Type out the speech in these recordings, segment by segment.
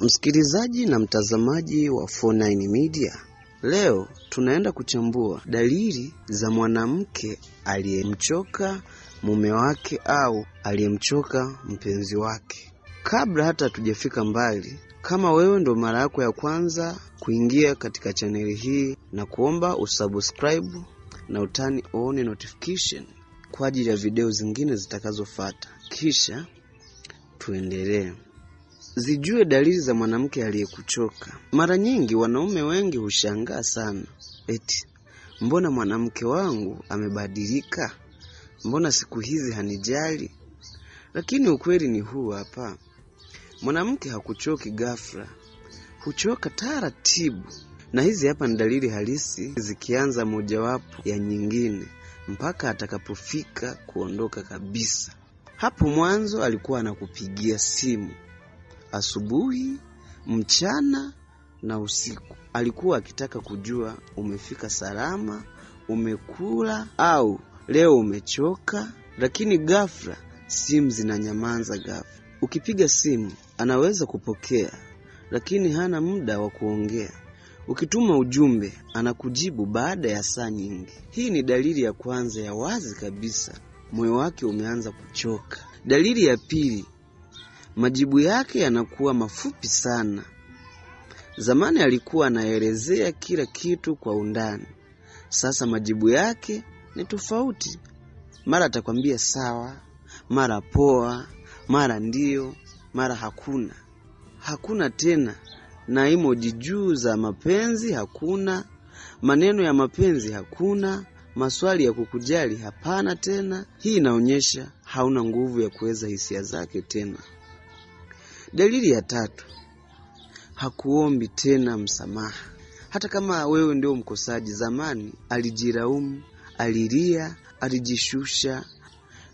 Msikilizaji na mtazamaji wa 49 Media, leo tunaenda kuchambua dalili za mwanamke aliyemchoka mume wake au aliyemchoka mpenzi wake. Kabla hata hatujafika mbali, kama wewe ndo mara yako ya kwanza kuingia katika chaneli hii, na kuomba usubscribe na utani on notification kwa ajili ya video zingine zitakazofuata. Kisha tuendelee. Zijue dalili za mwanamke aliyekuchoka. Mara nyingi wanaume wengi hushangaa sana, eti mbona mwanamke wangu amebadilika, mbona siku hizi hanijali? Lakini ukweli ni huu hapa, mwanamke hakuchoki ghafla, huchoka taratibu. Na hizi hapa ni dalili halisi, zikianza mojawapo ya nyingine mpaka atakapofika kuondoka kabisa. Hapo mwanzo alikuwa anakupigia simu asubuhi, mchana na usiku. Alikuwa akitaka kujua umefika salama, umekula au leo umechoka. Lakini ghafla simu zinanyamaza ghafla. Ukipiga simu anaweza kupokea, lakini hana muda wa kuongea. Ukituma ujumbe anakujibu baada ya saa nyingi. Hii ni dalili ya kwanza ya wazi kabisa, moyo wake umeanza kuchoka. Dalili ya pili, majibu yake yanakuwa mafupi sana. Zamani alikuwa anaelezea kila kitu kwa undani, sasa majibu yake ni tofauti. Mara atakwambia sawa, mara poa, mara ndio, mara hakuna. Hakuna tena na emoji juu za mapenzi hakuna, maneno ya mapenzi hakuna, maswali ya kukujali hapana tena. Hii inaonyesha hauna nguvu ya kuweza hisia zake tena. Dalili ya tatu, hakuombi tena msamaha. Hata kama wewe ndio mkosaji, zamani alijiraumu, alilia, alijishusha,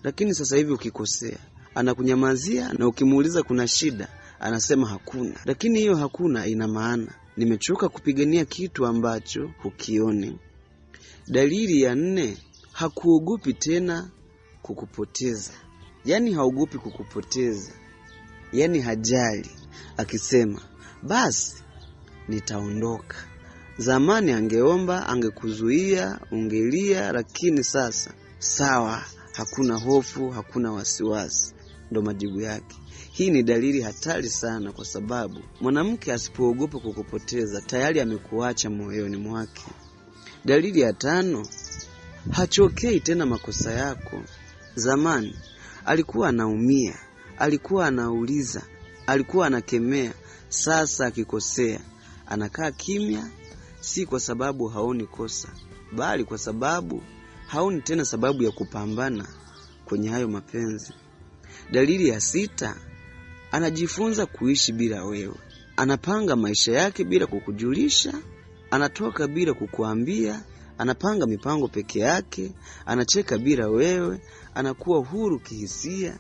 lakini sasa hivi ukikosea anakunyamazia, na ukimuuliza kuna shida anasema hakuna. Lakini hiyo hakuna ina maana nimechoka kupigania kitu ambacho hukioni. Dalili ya nne, hakuogopi tena kukupoteza. Yaani haogopi kukupoteza, yaani hajali, akisema basi nitaondoka. Zamani angeomba, angekuzuia, ungelia, lakini sasa sawa, hakuna hofu, hakuna wasiwasi, ndo majibu yake. Hii ni dalili hatari sana, kwa sababu mwanamke asipoogopa kukupoteza tayari amekuacha moyoni mwake. Dalili ya tano, hachokei tena makosa yako. Zamani alikuwa anaumia, alikuwa anauliza, alikuwa anakemea. Sasa akikosea anakaa kimya, si kwa sababu haoni kosa, bali kwa sababu haoni tena sababu ya kupambana kwenye hayo mapenzi. Dalili ya sita, anajifunza kuishi bila wewe. Anapanga maisha yake bila kukujulisha, anatoka bila kukuambia, anapanga mipango peke yake, anacheka bila wewe, anakuwa huru kihisia.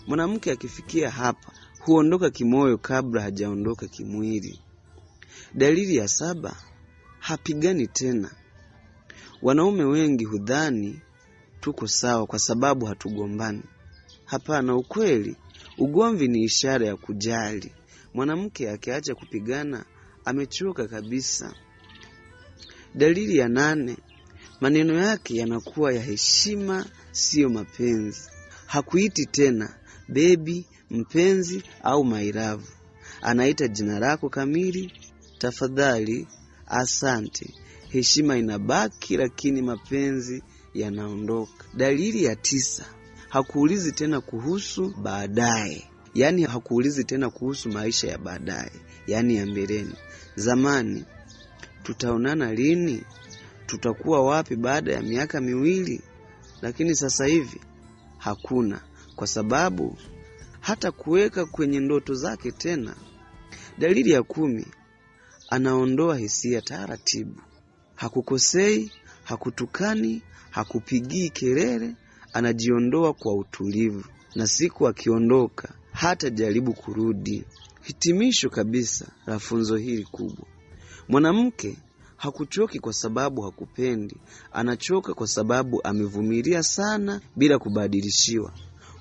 Mwanamke akifikia hapa huondoka kimoyo kabla hajaondoka kimwili. Dalili ya saba, hapigani tena. Wanaume wengi hudhani tuko sawa kwa sababu hatugombani. Hapana, ukweli, ugomvi ni ishara ya kujali. Mwanamke akiacha kupigana amechoka kabisa. Dalili ya nane, maneno yake yanakuwa ya heshima, siyo mapenzi. Hakuiti tena bebi, mpenzi au my love. Anaita jina lako kamili, tafadhali, asante. Heshima inabaki, lakini mapenzi yanaondoka. Dalili ya tisa, hakuulizi tena kuhusu baadaye. Yaani hakuulizi tena kuhusu maisha ya baadaye, yaani ya mbeleni. Zamani, tutaonana lini? Tutakuwa wapi baada ya miaka miwili? Lakini sasa hivi hakuna, kwa sababu hata kuweka kwenye ndoto zake tena. Dalili ya 10, anaondoa hisia taratibu. Hakukosei, hakutukani, hakupigii kelele, anajiondoa kwa utulivu, na siku akiondoka hata jaribu kurudi. Hitimisho kabisa la funzo hili kubwa, mwanamke hakuchoki kwa sababu hakupendi, anachoka kwa sababu amevumilia sana bila kubadilishiwa.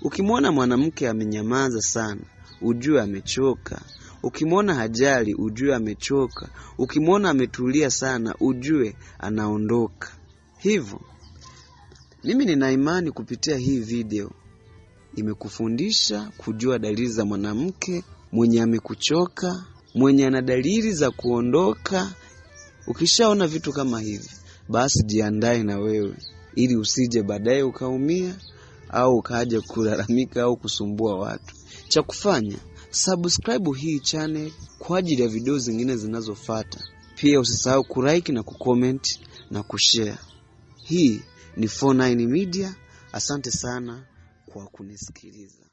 Ukimwona mwanamke amenyamaza sana, ujue amechoka. Ukimwona hajali, ujue amechoka. Ukimwona ametulia sana, ujue anaondoka. Hivyo mimi nina imani kupitia hii video imekufundisha kujua dalili za mwanamke mwenye amekuchoka, mwenye ana dalili za kuondoka. Ukishaona vitu kama hivi, basi jiandae na wewe, ili usije baadaye ukaumia au ukaja kulalamika au kusumbua watu. Cha kufanya, subscribe hii channel kwa ajili ya video zingine zinazofuata. Pia usisahau kulike na kucomment na kushare. Hii ni 49 Media. Asante sana kwa kunisikiliza.